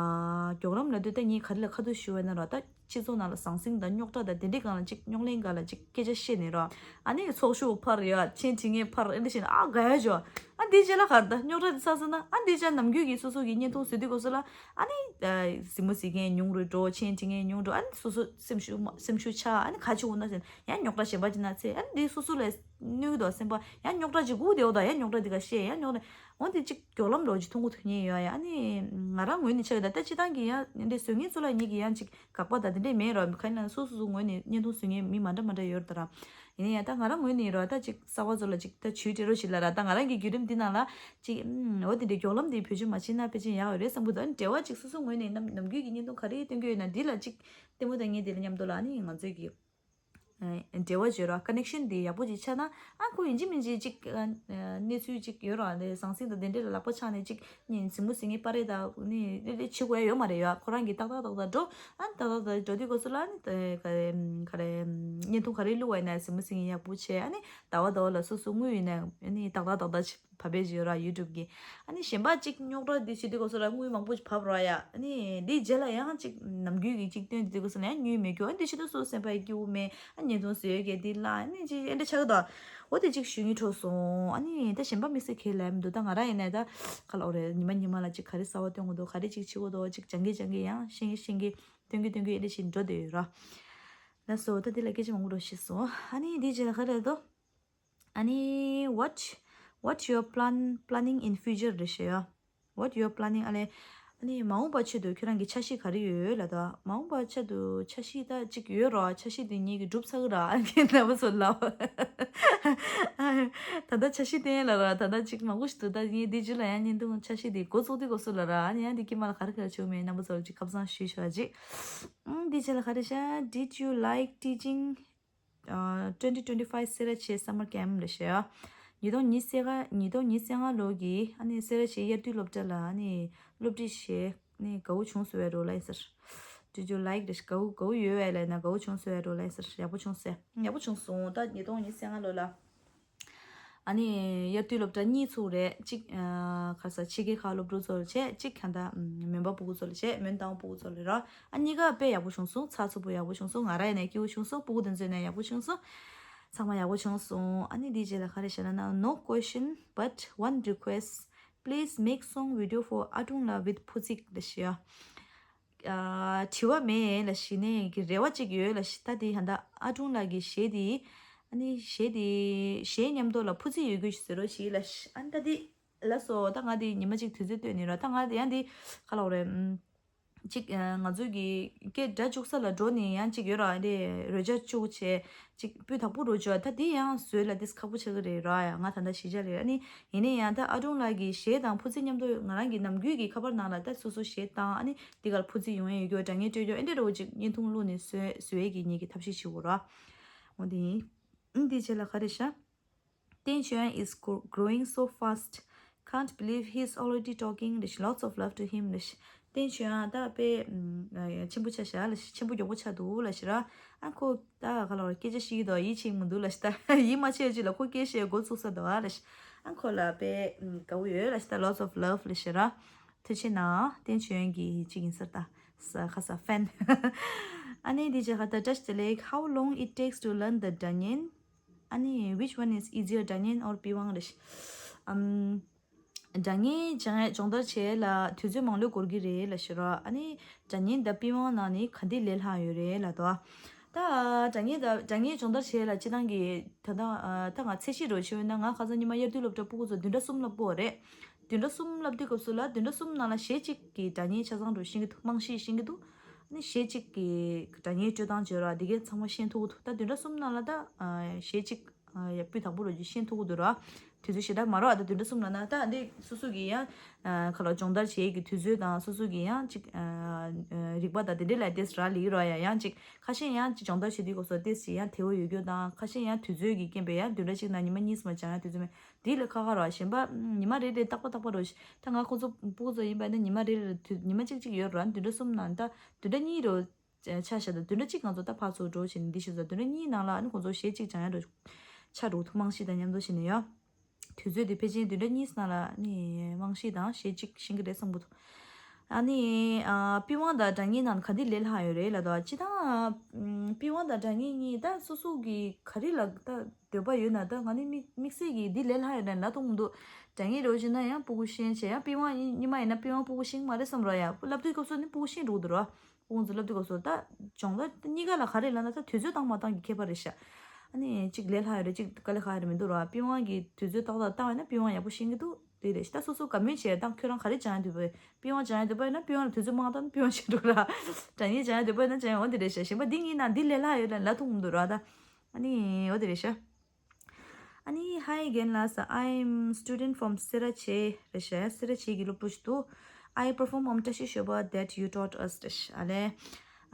མགྱོགས་ལམ་ལབ་དུས་ད་ངས་ག་རེ་ལ་ཁ་ཐུག་ཞུ་བ་ཡིན་ན་ར་ད་སྤྱི་ཚོགས་ནང་ལ་ཟང་ཟིང་དང་རྙོག་དྲ་དང་དེ་འདྲའི་སྒང་ལ་ཅིག་རྙོག་གླེང་སྒང་ལ་ཅིག་སྐད་ཆ་བཤད་ནས་ར་ཨ་ནི་ཚོགས་ཞུགས་ཕར་ཡ་མཆན་བྲིས་མཁན་ཕར་ཨེ་འདྲ་བྱས་ནས་ཨ་དགའ་ཡ་ཅོ། ཨ་འདི་རྗེས་ལ་ག་རེ་ད་རྙོག་དྲ་དེ་ཚར་སོང་ན་ཨ་འདི་རྗེས་ནམ་རྒྱུན་གྱི་སོ་སོ་གི་བརྙན་ཐུང་བཟོ་དུས་སྐབས་སུ་ལ་ཨ་ནི་གཟིགས་མོ་གཟིགས་མཁན་ཉུང་རུ་འགྲོ། མཆན་བྲིས་མཁན་ཉུང་རུ། ཨ་ནི་སོ་སོ་སེམས་ཤུགས་མ་སེམས་ཤུགས་ཆག་ཨ་ནི་ག་ཅིག་འོང་ན་ཟེར་ཡང་རྙོག་དྲ་གཞན་པ་ཅིག་ན་ཚེ་ཨ་ནི་འདི་སོ་སོ་ལ་གནོད་ཀྱི་འདུག་སེམས་པ་ཡང་རྙོག་དྲ་ཅིག་སྒུག་བསྡད་འོ་ད་ཡང་རྙོག་དྲ་འདི་ག་བཤད་ཡང་རྙོག་དྲ་འོ་འདི་ཅིག་མགྱོགས་ལམ་རོ་ཅིག་མཐོང་གི་ཐུག་མཁན་ཡོད་ཡ། ཨ་ནི་ང་རང་ངོས་ནས་ཆགས་ཡོད་ད་ལྟ་སྤྱི་བཏང་གི་ཡང་འདི་བཟོ་མཁན་ཚོ་ལ་ངེད་ཀྱི་ཡང་ཅིག་དགག་པ་དང་དེ་འདྲས་མེད་རོ། ག་ཡིན་ན་སོ་སོ་སོ་ངོས་ནས་བརྙན་ཐུང་བཟོ་མཁན་མི་མ་འདྲ་མ་འདྲ་ཡོད་རེད་ད་ར། ཡིན་ན་ཡང་ད་ང་རང་ངོས་ནས་རོ་ད་ཅིག་གསར་པ་ཚོ་ལ་ཅིག་ད་ཇུས་འབྲི་རོགས་བྱེད་ལབ་ར། ད་ང་རང་གི་བརྒྱུད་རིམ་འདི་ནང་ལ་ཅིག་ཨམ་འོ་དེ་འདྲའི་མགྱོགས་ལམ་དེ་བེད་སྤྱོད་མ་བྱེད་ན་ཕལ་ཆེར་ཡག་ཡོད་རེད་བསམ་གི་འདུག་ཨ་ནི་འབྲེལ་བ་ཅིག་སོ་སོ་ངོས་ནས་ནམ་ནམ་རྒྱུན་གྱི་བརྙན་ཐུང་ག་རེ་སྟོན་གྱི་ཡོད་ན་འདི་ལ་ཅིག་ལྟད་མོ་དང་ངའི་དེ་ལ་མཉམ་དུ་ལ་ཨ་ནི་ང་ཚོས་ཀྱི་ཨ་འབྲེལ་བ་བརྗོད་ར་ཀ་ནེག་ཤན་དེ་ཡག་པོ་ཅིག་ཆགས་ན་ཨ་ཁོ་ཡིན་གཅིག་མིན་གཅིག་ཅིག་ཨ་གནས་ཚུལ་ཅིག་ཡོད་ར་ལས་ཟང་ཟིང་དང་དེ་འདྲས་ལ་ལག་པ་འཆང་ནས་ཅིག་ནི་གཟིགས་མོ་གཟིགས་མཁན་པ་རེད་ད་ནི་ཨེ་འདྲས་བྱེད་དགོས་ཡ་ཡོད་མ་རེད་ཡ། ཁོ་རང་གིས་ཏག་ཏག་ཏག་ཏག་འགྲོ། ཨ་ནི་ཏག་ཏག་ཏག་འགྲོ་དུས་སྐབས་སུ་ལ་ཨ་ནི་ག་རེ་ག་རེ་བརྙན་ཐུང་ག་རེ་བླུགས་པ་ཡིན་ན་གཟིགས་མོ་གཟིགས་མཁན་ཡག་པོ་བྱས། ཨ་ནི་ཟླ་བ་ཟླ་བ་ལ་སོ་སོ་དངུལ་ཡིན་ན་ཨ་ནི་ཏག་ཏག་ཏག་ཏག་བབས་པའི་ཡོད་ར་ཡུ་ཊུབ་གི། ཨ་ནི་གཞན་པ་གཅིག་རྙོག་དྲ་འདི་བྱེད་དུས་སྐབས་སུ་ལ་དངུལ་མང་པོ་བབས་ར་ཡ། ཨ་ནི་འདི་རྗེས་ལ་ཡང་གཅིག་ནམ་རྒྱུན་གྱི་གཅིག་སྟོན་དུས་སྐབས་སུ་ལ་ཡང་དངུལ་མེད་རྒྱུ་ཨ་འདི་བྱེད་དུས་སུ་སེམས་པ་སྐྱིད་པོ་མེད། ཨ་བརྙན་ཐུང་བཟོས་ཡོད་ཀྱི་འདི་ལ་ཨ་ནི་ཅིག་ཨེ་འདྲ་ཆགས་ཀྱི་འདུག་འོ་དེ་གཅིག་ཞུ་སྙིང་བྲོ་སོང་། ཨ་ནི་ད་གཞན་པ་དམིགས་བསལ་གང་ཡང་ལབ་མི་འདུག་ད་ང་རང་ཡིན་ནའི་ད་ག་ལ་འོ་རེད་ཉི་མ་ཉི་མ་ལ་ཅིག་ག་རེ་གསར་པ་སྟོན་དགོས་འདུག་ག་རེ་ཅིག་བྱེད་དགོས་འདུག་ཅིག་སྦྱང་གི་སྦྱང་གི་ཡང་ཤེས་ཀྱི་ཤེས་ཀྱི་སྟོན་གྱི་སྟོན་གྱི་ཨེ་འདྲ་ཞིག་འགྲོ་བསྡད་ཡོད་ར། ལགས་སོ་ད་འདི་ལ་སྐད་ཆ་མང་པོ་རོ་ཤི་སོང་། ཨ་ནི་འདི་རྗེས་ལ་ག་རེ་འདུག་ཨ་ནི་what what you are plan planning in future རེད་ཤག་ཡ། What you are planning ཨ་ལས། ཨ་ནི་མ་འོངས་པ་ཆེད་དུ་ཁྱོད་རང་གི་འཆར་གཞི་ག་རེ་ཡོད་ལབ་ད། མ་འོངས་པ་ཆེད་དུ་འཆར་གཞི་ད་གཅིག་ཡོད་ར། འཆར་གཞི་དེ་ངེད་ཀྱིས་འགྲུབ་ཚར་གི་ར། ཨ་ནི་རྣམ་པ་ཚོ་ལབ། ད་ལྟ་འཆར་གཞི་བསྟན་ལ་ར་ད་ལྟ་གཅིག་མང་པོ་ཞིག་འདུག་ད་ངས་འདི་རྗེས་ལ་ཡང་བརྙན་ཐུང་འཆར་གཞི་དེ་འགོ་བཙུགས་དུས་སྐབས་སུ་ལ་ར་ཨ་ནི་ཡང་འདི་དཀྱིལ་མ་ལ་ག་རེ་ག་རེ་བྱུང་མེད་རྣམ་པ་ཚོ་ལ་ཅིག་ཁ་སང་ཞུས་ཆོག་ཅིག་ཨང་འདི་རྗེས་ལ་ག་རེ་ཤག Did you like teaching ཨ་twenty twenty-five སེ་ར་བྱེས་summer camp ལ་ཤོག་ཉིས་སྟོང་ཉི་ཤུ་རྩ་ལྔ་ཉིས་སྟོང་ཉི་ཤུ་རྩ་ལྔ་ལོ་གི་ཨ་ནི་སེ་ར་བྱེས་དབྱར་དུས་སློབ་གྲྭ་ལ་ཨ་ནི་སློབ་ཁྲིད་བྱས་ནི་དགའ་བོ་བྱུང་སོང་བས་རོགས་ལ་ཡིན་ཟེར། Did you like this དགའ་བོ་དགའ་བོ་ཡོད་བས་ལབ་ན་དགའ་བོ་བྱུང་སོང་བས་རོགས་ལ་ཡིན་ཟེར། ཡག་པོ་བྱུང་སོང་ཡག་པོ་བྱུང་སོང་ད་ཉིས་སྟོང་ཉི་ཤུ་རྩ་ལྔ་ལོ་ལ། ཨ་ནི་དབྱར་དུས་སློབ་གྲྭ་གཉིས་ཚུགས་རེད། གཅིག་ཨ་ག་རེ་ཟ་ཕྱི་རྒྱལ་ཁག་སློབ་ཕྲུག་ཚོ་ལ་བྱས། གཅིག་གང་ལྟར་མོན་པ་སྤུ་གུ་ཚོ་ལ་བྱས། མོན་རྟ་དབང་སྤུ་གུ་ཚོ་ལ་ར། ཨ་གཉིས་ཀ་དཔེ་ཡག་པོ་བྱུང་སོང་། ཚགས་ཚུད་པོ་ཡག་པོ་བྱུང་སོང་། ང་རང་ཡིན་ནའི་སྐྱིད་པོ་བྱུང་སོང་། སྤུ་གུ་དེ་ཚོ་ཡིན་ནའི་ཡག་པོ་བྱུང་སོང་། ཚང་མ་ཡག་པོ་བྱུང་སོང་། ཨ་ནི་འདིའི་རྗེས་ལ་ག་རེ་བྱས་ལབ་ན། No question but one request, please make song video for ཨ་ཀྲུང་ལགས་with ཕུ་ཚིག་ལ་ཤི་ཡ། ཨ་དྲི་བ་མེད་ལ་ཤི་ནས་ཀྱི་རེ་བ་གཅིག་ཡོད་ལ་ཤི། ད་དེ་ཧ་ད་ཨ་ཀྲུང་ལགས་ཀྱི་གཞས་དེ་ཨ་ནི་གཞས་དེ་གཞས་མཉམ་དུ་ལ་ཕུ་ཚིག་ཡོད་རྒྱུ་ཞིག་བཟོ་རོགས་བྱེད་ལ་ཤི། ཨ་ནི་ད་དེ་ལ་སོ་ད་ང་དེ་ཉི་མ་གཅིག་དུས་ཚོད་བཏོན་ནས་ར། ད་ང་དེ་ཡང་དེ་ག་ལ་འོ་རེད། ཨམ། གཅིག་ཨ་ང་ཚོའི་གི་སྐད་སྒྲ་བཅུག་ས་ལ་འགྲོ་ནས་ཡང་གཅིག་ཡོད་ར། དེ་རོལ་ཆ་བཅུག་བྱས་གཅིག་སྤུས་དག་པོ་རོ་བཅུག་ད་དེ་ཡང་བཟོས་ལ་དེ་ཁག་པོ་ཆགས་ཀྱི་རེད་ར། ཡ་ང་ད་ལྟ་གཞིས་ཆགས་རེད། ཨ་ནི་ཡིན་ན་ཡང་ད་ཨ་ཀྲུང་ལགས་ཀྱི་གཞས་དང་ཕུ་ཚིག་མཉམ་དུ་ང་རང་གི་ནམ་རྒྱུན་གྱི་ཁ་པར་ནང་ལ་ད་སོ་སོ་གཞས་བཏང་ཨ་ནི་དེ་གར་ཕུ་ཚིག་ཡོང་ཡ་ཡོད་རྒྱུ་སྒྲ་སྙན་སྤྲོད་རྒྱུ་ཨེ་འདྲ་རོ་གཅིག་བརྙན་ཐུང་བླུགས་ནས་བཟོས་བཟོས་ཡས་ཀྱི་ངེད་ཀྱི་ཐབས་ཤེས་བྱེད་དགོས་ར། འོ་དེ་ཡིན། ཨ་ནི་དེ་རྗེས་ལ་ག་རེ་ཤག Tianquan is gro- growing so fast. Can't believe he's already talking. རེད་ཤག Lots of love to him. རེད་ཤག་བསྟན་ཆོས་ཨ་ད་དཔེ་ཨམ་ཆེན་པོ་ཆགས་ཤག་ལ་ཤག་ཆེན་པོ་མགྱོགས་པོ་ཆགས་འདུག་ལ་ཤག་ར། ཨ་ཁོ་ད་ག་ལ་བར་སྐད་ཆ་བཤད་ཀྱི་འདུག་ཡིད་ཆེས་མི་འདུག་ལ་ཤག་ད་ཡིད་མ་ཆེས་ཅིག་ལ་ཁོ་སྐད་བཤད་འགོ་བཙུགས་ས་འདུག་ཨ་ལ་ཤག་ཨ་ཁོ་ལ་དཔེ་ཨམ་དགའ་བོ་ཡོད་ལ་ཤག་ད་lots of love ལ་ཤག་ར། ཐུགས་རྗེ་གནང་། བསྟན་ཆོས་ཀྱི་ཅིག་ཡིན་ས་ད་ས་ཁ་ས་fan ཨ་ནི་འདི་ཅི་ཧ་ད་བཀྲ་ཤིས་བདེ་ལེགས། How long it takes to learn the སྒྲ་སྙན། ཨ་ནི་which one is easier, སྒྲ་སྙན་or པི་ཝང་རེད་ཤག་ཨམ། སྒྲ་སྙན་སྦྱང་སྦྱོང་བརྡར་བྱེད་ལ་དུས་ཚོད་མང་ལོས་འགོར་གྱི་རེད་ལ་ཤག་ར། ཨ་ནི་སྒྲ་སྙན་དང་པི་ཝང་ནང་ནས་ག་འདི་ལས་སླ་ཡོད་རེད་ལ་དོ། ད་སྒྲ་སྙན་དང་སྒྲ་སྙན་སྦྱོང་བརྡར་བྱེད་ལ་སྤྱི་བཏང་གི་ད་ལྟ་ཨ་ད་ང་ཚད་གཞི་རུ་བྱས་ན་ང་ཁ་སང་ཉི་མ་དབྱར་དུས་སློབ་གྲྭ་སྤུ་གུ་ཚོ་བདུན་ཕྲག་གསུམ་བསླབ་པོ་རེད། བདུན་ཕྲག་གསུམ་བསླབ་དུས་སྐབས་སུ་ལ་བདུན་ཕྲག་གསུམ་ནང་ལ་གཞས་གཅིག་གི་སྒྲ་སྙན་ཆ་ཚང་འགྲོ་ཤེས་ཀྱི་འདུག་རྨང་གཞི་ཤེས་ཀྱི་འདུག་ཨ་ནི་གཞས་གཅིག་གི་སྒྲ་སྙན་སྤྲོད་སྟངས་བརྗོད་ར་འདི་གའི་ཚང་མ་ཤེས་ཐུབ་ཀྱི་འདུག་ད་བདུན་ཕྲག་གསུམ་ནང་ལ་ད་གཞས་གཅིག་ཡ་སྤུས་དག་པོ་རོ་ཅིག་ཤེས་ཐུབ་ཀྱི་འདུག་ར། དུས་ཚོད་ཞེ་དྲག་མ་རག་ད་བདུན་ཕྲག་གསུམ་ལ་ན་ད་འདི་སོ་སོ་གི་ཡང་ཁ་ལོ་སྦྱོང་བརྡར་བྱེད་ཀྱི་དུས་ཚོད་དང་སོ་སོ་གི་ཡང་ཅིག་རིག་པ་དང་དེ་འདྲས་ལ་ཏེས་རག་ལི་ར་ཡ་ཡང་ཅིག་ཁ་ཤས་ཡང་ཅིག་སྦྱོང་བརྡར་བྱེད་དུས་སྐབས་སུ་ཏེས་ཅིག་ཡང་དེ་བོ་ཡོད་རྒྱུ་དང་ཁ་ཤས་ཡང་དུས་ཚོད་ཀྱི་རྐྱེན་པས་ཡང་བདུན་ཕྲག་གཅིག་ན་ཉི་མ་གཉིས་མ་སྦྱང་ཡང་དུས་ཚོད་མེད་འདི་ལས་ཁ་ཁ་ར་གཞན་པ་ཉི་མ་རེ་རེ་རྟག་པ་རྟག་པ་རོ་ད་ང་ཁོ་ཚོ་སྤུ་གུ་ཚོ་ཡིན་པ་ནི་ཉི་མ་རེ་རེ་དུས་ཉི་མ་གཅིག་གཅིག་ཡོད་ར་བདུན་ཕྲག་གསུམ་ན་ད་བདུན་ཕྲག་གཉིས་རོ། ཆ་བཞག་ད་བདུན་ཕྲག་གཅིག་ང་ཚོ་ད་ཕར་ཚུར་འགྲོ་བྱས་ནས་འདི་བྱས་ཙང་བདུན་ཕྲག་གཉིས་ནང་ལ་ཨ་ནི་ཁོང་ཚོ་གཞས་གཅིག་སྦྱང་ཡ་འགྲོ་ཆ་འགྲོ་ཐུབ་རྨང་གཞི་དང་མཉམ་དུ་བྱས་ནས་ཡ། དུས་ཚོད་དེ་ཕལ་ཆེར་བདུན་ཕྲག་གཉིས་ནང་ལ་ཨ་ནི་རྨང་གཞི་དང་གཞས་གཅིག་ཤེས་ཀྱི་རེད་བསམ་གྱི་འདུག་ཨ་ནི་པི་ཝང་དང་སྒྲ་སྙན་ནང་ག་འདི་ལས་སླ་ཡོད་རེད་ལབ་དོ་ཅི་ད། པི་ཝང་དང་སྒྲ་སྙན་གཉིས་ད་སོ་སོ་གི་ག་རེ་ལ་ད་འདོད་པ་ཡོད་ན་ད་ང་ནི་དམིགས་དམིགས་བསལ་གྱི་འདི་ལས་སླ་ཡོད་ན་ལབ་ཐུབ་མི་འདུག་སྒྲ་སྙན་རོ་བྱས་ན་ཡང་སྤུ་གུ་ཤེས་བྱས་ཡང་པི་ཝང་ཡིན་ཉི་མ་ཡིན་ན་པི་ཝང་སྤུ་གུ་ཤེས་མ་རེད་བསམ་རོ་ཡ་བསླབ་དུས་སྐབས་སུ་ནི་སྤུ་གུ་ཤེས་འགྲོ་གི་འདུག་རོ། ཁོང་ཚོ་སློབ་དུས་སྐབས་སུ་ད་སྦྱོང་བརྡར་གཉིས་ཀ་ལ་ག་རེ་ལབ་ན་ད་དུས་ཚོད་བཏང་མ་བཏང་གི་ཁྱད་པར་རེད་ཤག་ཨ་ནི་གཅིག་ལས་སླ་ཡོད་རེད་གཅིག་དཀའ་ལས་ཁག་ཡོད་རེད་མི་འདུག་ར། པི་ཝང་གི་དུས་ཚོད་ཏག་ཏག་བཏང་བ་ན་པི་ཝང་ཡག་པོ་ཤེས་ཀྱི་འདུག་དེ་རེད་ཤག་ད་སོ་སོ་དགའ་མོས་བྱས་ད་ཁྱོད་རང་ག་རེ་སྦྱང་ཡ་འདོད་པ་པི་ཝང་སྦྱང་ཡ་འདོད་པ་ཡིན་ན་པི་ཝང་ལ་དུས་ཚོད་མང་བཏང་ན་པི་ཝང་བྱེད་འགྲོ་ར། སྒྲ་སྙན་སྦྱང་ཡ་འདོད་པ་ཡིན་ན་སྦྱང་ཡ་འོ་འདི་རེད་ཤག་གཞན་པ་འདི་གཉིས་ནང་འདི་ལས་སླ་ཡོད་ལ་ལབ་ཐུབ་མི་འདུག་ར་ད། ཨ་ནི་འོ་འདི་རེད་ཤག་ཨ་ནི་ཧའི་རྒན་ལགས། I'm student from སེ་ར་བྱེས་རེད་ཤག་སེ་ར་བྱེས་ཀྱི་སློབ་ཕྲུག་ཞིག་འདུག I perform བཀྲ་ཤིས་ཞོལ་པ་that you taught us རེད་ཤག་ཨ་ལས།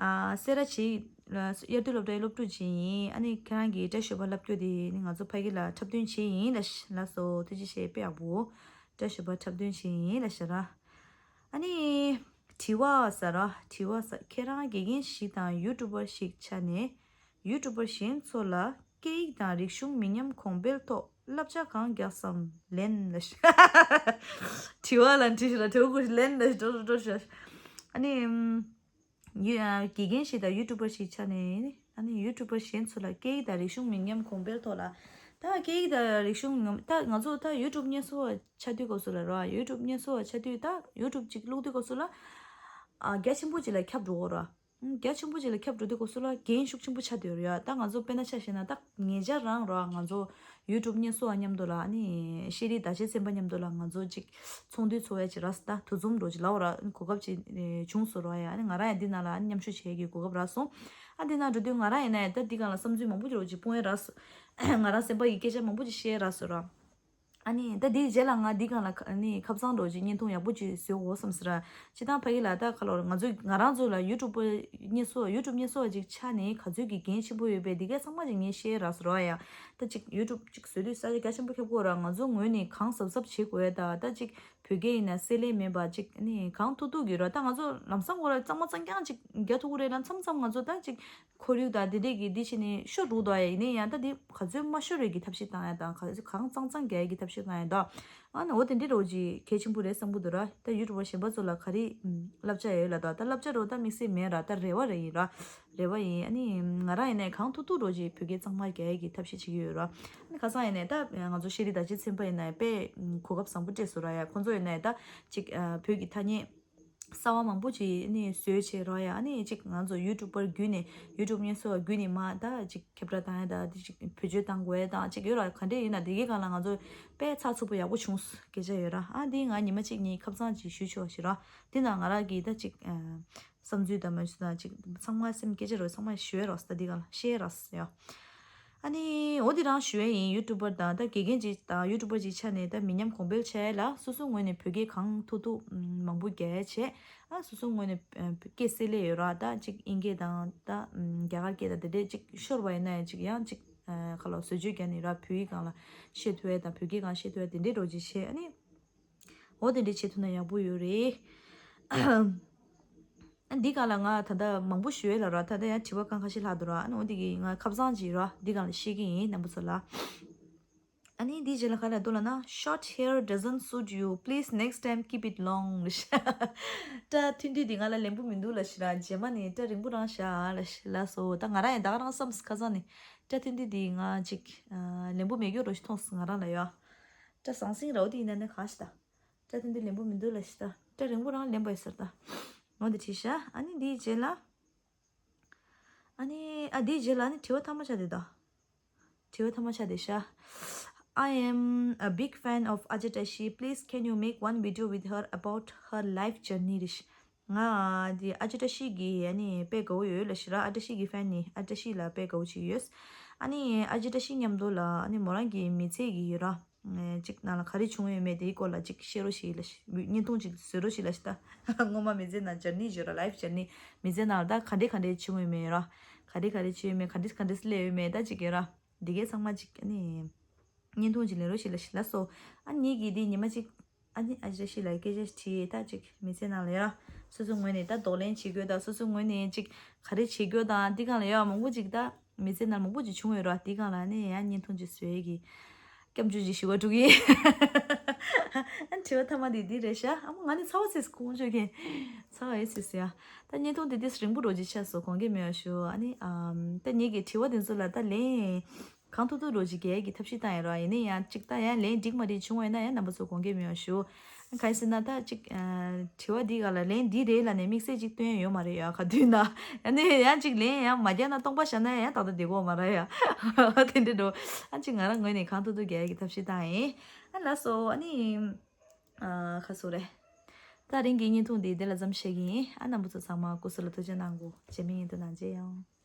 ཨ་སེ་ར་བྱེས་དབྱར་དུས་སློབ་གྲྭའི་སློབ་ཕྲུག་ཅིག་ཡིན། ཨ་ནི་ཁྱེད་རང་གི་བཀྲ་ཤིས་ཞོལ་པ་བསླབ་རྒྱུ་དེ་ནི་ང་ཚོ་ཕ་གི་ལ་འཁྲབ་སྟོན་བྱེད་ཡིན་ལ་ལགས་སོ། ཐུགས་རྗེ་ཆེ་དཔེ་ཡག་པོ། བཀྲ་ཤིས་ཞོལ་པ་འཁྲབ་སྟོན་བྱེད་ཡིན་ལ་ཤག་ར། ཨ་ནི། དྲི་བ་ཟེར་ར་དྲི་བ་ཟེར་ཁྱེད་རང་དགེ་རྒན་ཞིག་དང་ཡུ་ཊུབ་པར་ཞིག་ཆགས་ནས་ཡུ་ཊུབ་པར་གཞན་ཚོ་ལ་སྐད་ཡིག་དང་རིག་གཞུང་མི་ཉམས་གོང་འཕེལ་ཐོག་བསླབ་བྱ་གང་རྒྱག་བསམ་ལན་ལ་ཤ། དྲི་བ་ལ་འདྲི་ཞིག་ལ་དྲི་བ་ཀུ་ཤི་ལན་ལ་ཤ་འགྲོ་འགྲོ་ཤ། ཨ་ནི། ཡུ་ཨ་དགེ་རྒན་ཞིག་དང་ཡུ་ཊུབ་པར་ཞིག་ཆགས་ནས་ཨ་ནི་ཡུ་ཊུབ་པར་གཞན་ཚོ་ལ་སྐད་ཡིག་དང་རིག་གཞུང་མི་ཉམས་གོང་འཕེལ་ཐོག་ལ་ད་སྐད་ཡིག་དང་རིག་གཞུང་ངམ་ད་ང་ཚོ་ད་ཡུ་ཊུབ་བརྙན་བཟོ་བ་ཆགས་དུས་སྐབས་སུ་ལ་ར་ཡུ་ཊུབ་བརྙན་བཟོ་བ་ཆགས་དུས་ད་ཡུ་ཊུབ་ཅིག་བླུག་དུས་སྐབས་སུ་ལ་ཨ་རྒྱ་ཆེན་པོ་ཅིག་ལ་ཁྱབ་འགྲོ་གོ་ར། རྒྱ་ཆེན་པོ་ཅིག་ལ་ཁྱབ་འགྲོ་དུས་སྐབས་སུ་ལ་འགན་ཤུགས་ཆེན་པོ་ཆགས་བསྡད་ཡོད་རེད་ཡ། ད་ང་ཚོ་དཔེར་ན་ཆ་བཞག་ན་ད་ཉེ་ཆར་རང་ར་ང་ཚོ་ཡུ་ཊུབ་བརྙན་བཟོ་བ་མཉམ་དུ་ལ་ཨ་ནི་ཤེས་རིག་བདག་གཅེས་ཚན་པ་མཉམ་དུ་ལ་ང་ཚོ་ཅིག་ཚོགས་འདུ་ཚོགས་ཡ་ཅིག་རག་སོང་། ད་དུས་འཛོམས་འགྲོ་ཅིག་ལབ་ར་གོ་སྐབས་ཅིག་བྱུང་སོང་ར་ཡ། ཨ་ནི་ང་རང་ཡང་འདི་ནང་ལ་ཨ་ནི་མཉམ་ཞུགས་བྱེད་ཀྱི་གོ་སྐབས་རག་སོང་། ཨ་འདི་ནང་འགྲོ་དུས་ང་རང་ཡིན་ན་ཡང་ད་འདི་སྒང་ལ་བསམ་ཚུལ་མང་པོ་ཅིག་རོ་ཅིག་སྤུངས་ཡ་རག་སོང་། ང་རང་སེམས་པ་ཡི་སྐད་ཆ་མང་པོ་ཅིག་བཤད་ཡ་རག་སོང་ར། ཨ་ནི་ད་དེའི་རྗེས་ལ་ང་འདི་སྒང་ལ་ཁ་ཨ་ནི་ཁ་སང་འགྲོ་ཅིག་བརྙན་ཐུང་ཡག་པོ་ཅིག་བཟོས་འོ་བསམ་ཟེར་ར། སྤྱིར་བཏང་ཕ་གི་ལ་ད་ཁ་ལོར་ང་ཚོ་ང་རང་ཚོ་ལ་ཡུ་ཊུབ་པར་བརྙན་བཟོ་ཡུ་ཊུབ་བརྙན་བཟོ་བ་ཅིག་ཆགས་ནས་ག་ཚོད་ཀྱི་འགན་ཆེན་པོ་ཡོད་པས་འདི་གས་ཚང་མ་ཅིག་ངས་བཤད་རག་སོང་ར་ཡ། ད་ཅིག་ཡུ་ཊུབ་ཅིག་བཟོས་དུས་ས་ཆ་རྒྱ་ཆེན་པོ་ཁྱབ་དགོས་ར། ང་ཚོ་ངོས་ནས་གང་གཟབ་གཟབ་བྱེད་དགོས་ཡ་ད་ད་ཅིག་བོད་སྐད་ཡིན་ན་བསྲེ་ལྷད་མེད་པ་ཅིག་ཨ་ནི་གང་ཐུབ་ཐུབ་ཀྱིས་ར། ད་ང་ཚོ་ལམ་སང་ཁོ་ར་གཙང་མ་གཙང་རྐྱང་ཅིག་རྒྱག་ཐུབ་ཀྱི་རེད་ལ་མཚམས་མཚམས་ང་ཚོ་ད་ཅིག་ཁོར་ཡུག་དང་དེ་འདྲས་ཀྱི་འདི་བྱས་ནས་ཤོར་འགྲོ་འདུག་ཡ། ཡིན་ནའི་ཡང་ད་འདི་ག་ཚོད་མ་ཤོར་བའི་གི་ཐབས་ཤེས་བཏང་ཡ་དང་ག་ཚོད་གང་གཙང་གཙང་རྒྱག་ཡ་གི་ཐབས་ཤེས་བཏང་ཡ་དང་། ཨ་ནི་འོ་དེ་འདྲས་རོ་ཅིག་གལ་ཆེན་པོ་རེད་བསམ་གི་འདུག་ར། ད་ཡུ་ཊུབ་པར་གཞན་པ་ཚོ་ལ་ག་རེ་བསླབ་བྱ་ཡོད་ལ་ད་ད་བསླབ་བྱ་རོ་ད་དམིགས་བསལ་མེད་ར། ད་རེ་བ་རེ་ཡིན་ར། རེ་བ་ཡིན། ཨ་ནི་ང་རང་ཡིན་ནའི་གང་ཐུབ་ཐུབ་རོ་ཅིག་བོད་སྐད་གཙང་མ་རྒྱག་ཡ་གི་ཐབས་ཤེས་བྱེད་ཀྱི་ཡོད་ར། ཨ་ནི་ཁ་སང་ཡིན་ནའི་ད་ང་ཚོ་ཤེས་རིག་བདག་གཅེས་ཚན་པ་ཡིན་ནའི་དཔེ་གོ་སྐབས་བཟང་པོ་སྤྲད་སོང་ར་ཡ། ཁོང་ཚོ་ཡིན་ནའི་ད་ཅིག་བོད་ཀྱི་ཐ་སྙད་གསར་བ་མང་པོ་ཅིག་ནི་བཟོས་བྱས་རོགས་ཡ། ཨ་ནི་ཅིག་ང་ཚོ་ཡུ་ཊུབ་པར་བརྒྱུད་ནས་ཡུ་ཊུབ་བརྙན་བཟོ་བ་བརྒྱུད་ནས་མ་ད་ཅིག་ཁྱབ་བསྒྲགས་བཏང་ཡ་ད་དེ་ཅིག་བེད་སྤྱོད་བཏང་དགོས་ཡ་དང་ཅིག་ཡོད་ར། ག་འདྲས་ཡིན་ན་དེ་གའི་སྒང་ལ་ང་ཚོ་དཔེ་ཚགས་ཚུད་པོ་ཡག་པོ་བྱུང་སྐད་ཆ་ཡོད་ར། ཨ་འདི་ང་ཉི་མ་གཅིག་གཉིས་ཁ་སང་ཅིག་ཞུས་ཆོག་ཞེས་ར། འདི་ན་ང་རང་གིས་ད་ཅིག་བསམ་ཚུལ་དང་མ་ཞུ་དང་ཅིག་ཚང་མ་སེམས་སྐད་ཆ་རོ་ཚང་མ་ཞུ་ཡ་རོགས་ད་འདི་ག་ལ་བཤད་རོགས་ཡ། ཨ་ནི་འོ་དེ་རང་ཞུ་ཡ་ཡིན། ཡུ་ཊུབ་པར་དང་ད་དགེ་རྒན་ཅིག་དང་ཡུ་ཊུབ་པར་ཅིག་ཆགས་ནས་ད་མི་ཉམས་གོང་འཕེལ་བྱས་ལ་སོ་སོ་ངོས་ནས་བོད་སྐད་གང་ཐུབ་ཐུབ་མང་པོ་རྒྱག་ཡ་བྱས། ཨ་སོ་སོ་ངོས་ནས་བོད་སྐད་བསྲེ་ལྷད་ཡོད་ར། ད་ཅིག་དབྱིན་སྐད་དང་ད་རྒྱ་གར་སྐད་དང་དེ་འདྲས་ཅིག་ཤོར་བ་ཡིན་ན་ཡང་ཅིག་ཡང་ཅིག་ཁ་ལོ་བཟོ་བཅོས་རྒྱག་ནས་ར་བོད་ཡིག་སྒང་ལ་བཤད་ཐུབ་ཡ་དང་བོད་སྐད་སྒང་བཤད་ཐུབ་ཡ་དེ་འདྲས་རོ་ཅིག་བྱས། ཨ་ནི། འོ་དེ་འདྲ་བྱེད་ཐུབ་ན་ཡག་པོ་ཡོད་རེད། ཨ་འདི་ག་ལ་ང་ད་ལྟ་མང་པོ་ཞུ་ཡས་ལ་ར། ད་ལྟ་ཡང་དྲི་བ་གང་ཁ་ཤས་ལྷག་འདུག་ར། ཨ་ནི་འོ་འདི་གི་ང་ཁ་སང་ཅིག་ར་འདི་ག་ལ་བཤད་ཀྱི་ཡིན་རྣམ་པ་ཚོ་ལ། ཨ་ནི་འདིའི་རྗེས་ལ་ག་ལ་འདུག་ལ་ན། Short hair doesn't suit you. Please next time keep it long. སྐྲ་ཐུང་དུས་འདི་ང་ལ་ལེན་པོ་མི་འདུག་ལ་ཤི་ར། རྗེས་མ་ནས་སྐྲ་རིང་པོ་རང་བཞག་ལ་ཤི་ལ་སོ། ད་ང་རང་ཡང་ད་ག་རང་བསམ་ཁ་སང་ནས་སྐྲ་ཐུང་དུས་འདི་ང་ཅིག་ལེན་པོ་མེད་རྒྱུ་རོ་ཞིག་མཐོང་སོང་ང་རང་ལ་ཡོད། སྐྲ་ཟང་ཟིང་ར་འོ་དེ་ཡིན་ན་ནི་གང་ཞིག་ད། སྐྲ་ཐུང་དུས་ལེན་པོ་མི་འདུག་ལ་ཤི་ད། སྐྲ་རིང་པོ་རང་ལེན་པ་ཡོད་ཟེར་ད། འོ་འདི་བྲིས་ཤག་ཨ་ནི་འདིའི་རྗེས་ལ། ཨ་ནི་ཨ་འདིའི་རྗེས་ལ་ཨ་ནི་དྲི་བ་ཐ་མ་ཆགས་དེ་ད། དྲི་བ་ཐ་མ་ཆགས་དེ་ཤག I am a big fan of Ajay Tashi. Please can you make one video with her about her life journey རེད། ང་འདི་ཨ་ཇེ་བཀྲ་ཤིས་ཀྱི་ཨ་ནི་དཔེ་དགའ་བོ་ཡོད་ལ་ཤི་ར། ཨ་བཀྲ་ཤིས་ཀྱི་ཕེན་ནི་ཨ་བཀྲ་ཤིས་ལ་དཔེ་དགའ་བོ་ཅིག་ཡོད། ཨ་ནི་ཨ་ཇེ་བཀྲ་ཤིས་མཉམ་དུ་ལ་ཨ་ནི་མོ་རང་གི་མི་ཚེ་གི་ཡོད་ར། ཅིག་ནང་ལ་ག་རེ་བྱུང་ཡོད་མེད་དེའི་སྐོར་ལ་ཅིག་བཤད་རོགས་ཞེས་ལ་ཤི། བརྙན་ཐུང་ཅིག་བཟོས་རོགས་ཞེས་ལ་ཤི་ད། སྔོན་མ་མི་ཚེ་ནང་ཇར་ནི་བརྗོད་ར། ལའིཕ་ཇར་ནི། མི་ཚེ་ནང་ལ་ད་ག་འདྲས་ག་འདྲས་བྱུང་ཡོད་མེད་ར། ག་རེ་ག་རེ་བྱུང་ཡོད་མེད། ག་འདྲས་ག་འདྲས་སླེབས་ཡོད་མེད་ད་ཅིག་ཡོད་ར། འདི་གའི་ཚང་མ་ཅིག་ཨ་ནི་བརྙན་ཐུང་ཅིག་ལེན་རོགས་ཞེས་ལ་ཤི་ལ་སོ། ཨ་ནི་གི་འདི་ཉི་མ་ཅིག་ཨ་ནི་ཨ་ཇེ་བཀྲ་ཤིས་ལ་སྐད་ཆ་དྲིས་ད་ཅིག་མི་ཚེ་ནང་ལ་ཡ། སོ་སོའི་ངོས་ནས་ད་གདོང་ལེན་བྱེད་དགོས་ད། སོ་སོའི་ངོས་ནས་ཅིག་ག་རེ་བྱེད་དགོས་དང་འདི་གང་ལ་ཡ་མང་པོ་ཅིག་ད། མི་ཚེ་ནང་མང་པོ་ཅིག་བྱུང་ཡོད་ར། འདི་གང་ལ་ནི་ཡ་བརྙན་ཐུང་ཅིག་བཟོ་ཡས་ཀྱི་སྐྱབས་འཇུག་ཅིག་ཞུ་བ་འགྲོ་གི་ཡིན། ཨ་ནི་དྲི་བ་ཐ་མ་འདི་འདི་རེད་ཤག་ཨ་མ་ང་ནི་ཚ་བ་ཚེས་ཁོང་ཆོད་མཁན་ཚ་བ་ཡོད་ཚེས་ཡ། ད་བརྙན་ཐུང་འདི་དེ་རིང་པོ་རོ་ཅིག་ཆགས་སོ། དགོངས་འགལ་མེད་པ་ཞུ། ཨ་ནི་ཨམ་ད་ངེད་ཀྱི་དྲི་བ་འདི་ཚོ་ལ་ད་ལན། གང་ཐུབ་ཐུབ་རོགས་ཅིག་རྒྱལ་གྱི་ཐབས་ཤེས་བཏང་ཡ་རོགས། ཡིན་ན་ཡང་ཅིག་ད་ཡང་ལན་འགྲིག་མ་འགྲིག་བྱུང་བ་ཡིན་ན་ཡང་རྣམ་པ་ཚོ་དགོངས་འགལ་མེད་པ་ཞུ། གང་ཡིན་ཟེར་ན་ད་ཅིག་དྲི་བ་འདི་ག་ལ་ལན་འདི་རེད་ལ་ནས་དམིགས་བསལ་ཅིག་སྟོན་ཡ་ཡོད་མ་རེད་ཡ། ག་དུས་ན་ཡང་ནས་ཡང་ཅིག་ལན་ཡང་མ་རྒྱག་ན་སྟོང་པ་བཞག་ན་ཡང་ད་ལྟ་བདེ་གོ་མ་རེད་ཡ། དེ་འདྲ་འགྲོ། ཨ་ཅིག་ང་རང་ངོས་ནས་གང་ཐུབ་ཐུབ་རྒྱལ་གྱི་ཐབས་ཤེས་བཏང་ཡིན། ཨ་ལགས་སོ། ཨ་ནི་ཨ་ཁ་སོ་རེད། ད་རིང་གི་བརྙན་ཐུང་འདི་འདི་ལ་མཚམས་བཞག་གི་ཡིན། ཨ་རྣམ་པ་ཚོ་ཚང་མ་སྐུ་གཟུགས་ལ་ཐུགས་རྗེ་གནང་གོ། རྗེས་མའི་བརྙན་ཐུང་ནང་མཇལ་ཡོང་།